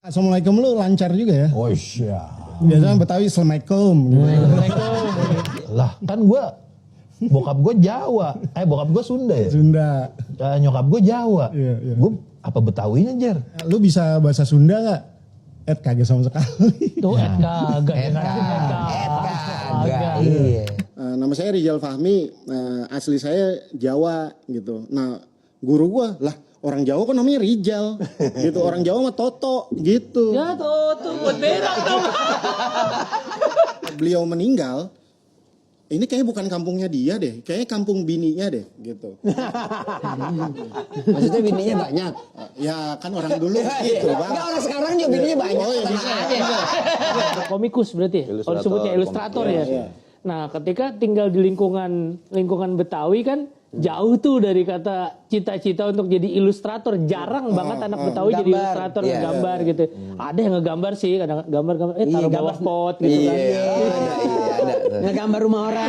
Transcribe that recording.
Assalamualaikum lu lancar juga ya? Oh iya. Biasanya Betawi Assalamualaikum. Lah kan bokap gue Jawa. Bokap gue Sunda ya? Sunda. Nyokap gue Jawa. Iya. Gue apa Betawinya, Jer? Lu bisa bahasa Sunda gak? Kagak sama sekali. Tuh kagak. Iya. Nama saya Rijal Fahmi, asli saya Jawa gitu. Nah guru gua lah orang Jawa kan namanya Rijal gitu. Orang Jawa mah Toto gitu. Ya tuh buat berak dong. Beliau meninggal, ini kayaknya bukan kampungnya dia deh, kayaknya kampung bininya deh gitu. Maksudnya bininya banyak. Ya kan orang dulu gitu bang. Enggak, orang sekarang juga bininya banyak. Oh iya bisa. Komikus berarti. Kalau disebutnya ilustrator ya. Iya. Nah, ketika tinggal di lingkungan Betawi kan jauh tuh dari kata cita-cita untuk jadi ilustrator. Jarang banget anak Betawi jadi gambar. ilustrator Iya. ngegambar gitu. Ada yang ngegambar sih, kadang gambar-gambar taruh bawah pot gitu kan. Iya, ada. Ngegambar rumah orang.